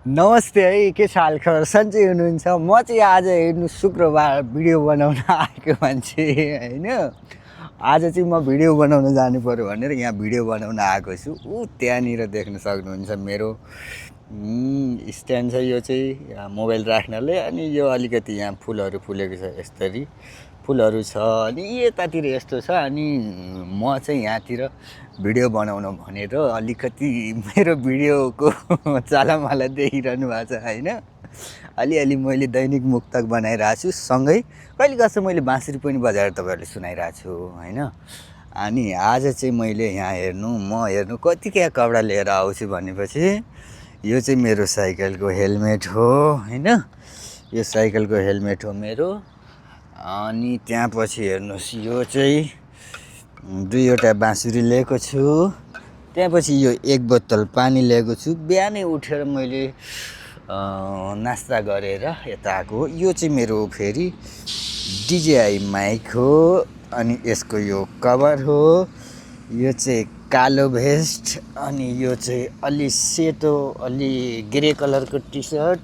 नमस्ते है, के छ हालखबर? सन्चै हुनुहुन्छ? म चाहिँ आज हेर्नु शुक्रबार भिडियो बनाउन आएको मान्छे होइन। आज चाहिँ म भिडियो बनाउन जानु पर्यो भनेर यहाँ भिडियो बनाउन आएको छु। त्यहाँनिर देख्न सक्नुहुन्छ मेरो स्ट्यान्ड छ। यो चाहिँ मोबाइल राख्नले। अनि यो अलिकति यहाँ फुलहरू फुलेको छ, यसरी फुलहरू छ। अनि यतातिर यस्तो छ। अनि म चाहिँ यहाँतिर भिडियो बनाउन भनेर अलिकति मेरो भिडियोको चालामाला देखिरहनु भएको छ होइन। अलिअलि मैले दैनिक मुक्तक बनाइरहेको छु, सँगै कहिले कस्तो मैले बाँसुरी पनि बजाएर तपाईँहरूले सुनाइरहेको छु होइन। अनि आज चाहिँ मैले यहाँ हेर्नु कतिका कपडा लिएर आउँछु भनेपछि यो चाहिँ मेरो साइकलको हेलमेट हो होइन। यो साइकलको हेलमेट हो मेरो। अनि त्यहाँ पछि हेर्नुहोस्, यो चाहिँ 2वटा बाँसुरी लिएको छु। त्यहाँपछि यो 1 बोतल पानी लिएको छु। बिहानै उठेर मैले नास्ता गरेर यता आएको। यो चाहिँ मेरो फेरि DJI माइक हो। अनि यसको यो कभर हो। यो चाहिँ कालो भेस्ट। अनि यो चाहिँ अलि सेतो अलि ग्रे कलरको टी सर्ट।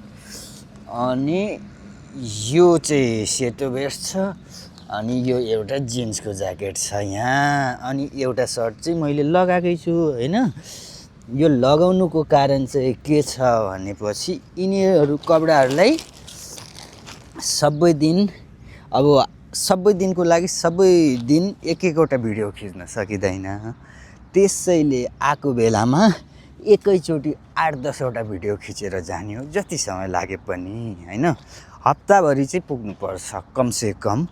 अनि यो चाहिँ सेतो भेस्ट छ। अनि यो एउटा जिन्सको ज्याकेट छ यहाँ। अनि एउटा सर्ट चाहिँ मैले लगाएकै छु होइन। यो लगाउनुको कारण चाहिँ के छ भनेपछि यिनीहरू कपडाहरूलाई सबै दिनको लागि सबै दिन एकवटा भिडियो खिच्न सकिँदैन। त्यसैले आएको बेलामा एकैचोटि 8-10वटा भिडियो खिचेर जाने हो, जति समय लागे पनि होइन। हप्ताभरि चाहिँ पुग्नुपर्छ कमसे कम।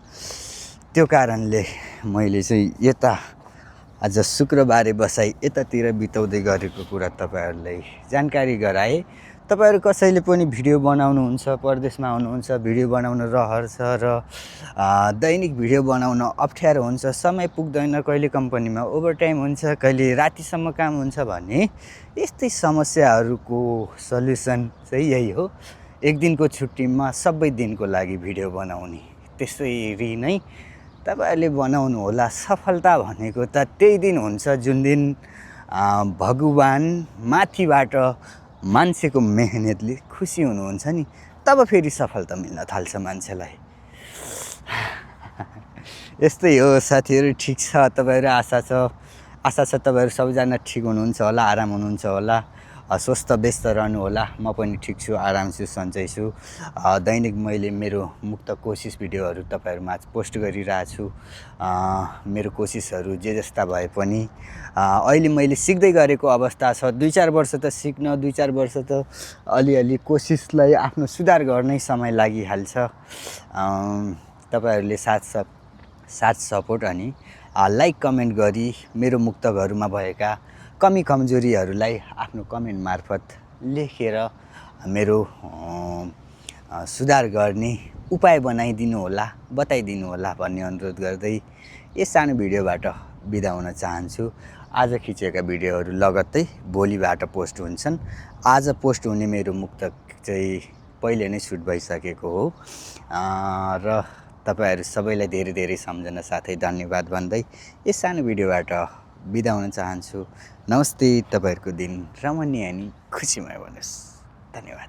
त्यो कारणले मैले चाहिँ यता आज शुक्रबारे बसाइ यतातिर बिताउँदै गरेको कुरा तपाईँहरूलाई जानकारी गराएँ। तपाईँहरू कसैले पनि भिडियो बनाउनुहुन्छ, परदेशमा हुनुहुन्छ, भिडियो बनाउन रहर छ र दैनिक भिडियो बनाउन अप्ठ्यारो हुन्छ, समय पुग्दैन, कहिले कम्पनीमा ओभरटाइम हुन्छ, कहिले रातिसम्म काम हुन्छ भने यस्तै समस्याहरूको सल्युसन चाहिँ यही हो, एक दिनको छुट्टीमा सबै दिनको लागि भिडियो बनाउने। त्यसरी नै तपाईँहरूले बनाउनु होला। सफलता भनेको त त्यही दिन हुन्छ जुन दिन भगवान् माथिबाट मान्छेको मेहनतले खुसी हुनुहुन्छ नि, तब फेरि सफलता मिल्न थाल्छ मान्छेलाई। यस्तै हो साथीहरू। ठिक छ, तपाईँहरू आशा छ तपाईँहरू सबैजना ठिक हुनुहुन्छ होला, आराम हुनुहुन्छ होला, स्वस्थ व्यस्त रहनु होला। म पनि ठिक छु, आराम छु, सन्चै छु। दैनिक मैले मेरो मुक्त कोसिस भिडियोहरू तपाईँहरूमा पोस्ट गरिरहेको छु। मेरो कोसिसहरू जे जस्ता भए पनि अहिले मैले सिक्दै गरेको अवस्था छ। 2-4 वर्ष त सिक्न, 2-4 वर्ष त अलिअलि कोसिसलाई आफ्नो सुधार गर्नै समय लागिहाल्छ। तपाईँहरूले साथ सपोर्ट अनि लाइक कमेन्ट गरी मेरो मुक्तकहरूमा भएका कमी कमजोरीहरूलाई आफ्नो कमेन्ट मार्फत लेखेर मेरो सुधार गर्ने उपाय बनाइदिनु होला, बताइदिनु होला भन्ने अनुरोध गर्दै यस सानो भिडियोबाट बिदा हुन चाहन्छु। आज खिचेका भिडियोहरू लगत्तै भोलिबाट पोस्ट हुन्छन्। आज पोस्ट हुने मेरो मुक्तक चाहिँ पहिले नै सुट भइसकेको हो। र तपाईँहरू सबैलाई धेरै धेरै सम्झना साथै धन्यवाद भन्दै यस सानो भिडियोबाट बिदा हुन चाहन्छु। नमस्ते। तपाईँहरूको दिन रमणीय अनि खुसीमय बनोस्। धन्यवाद।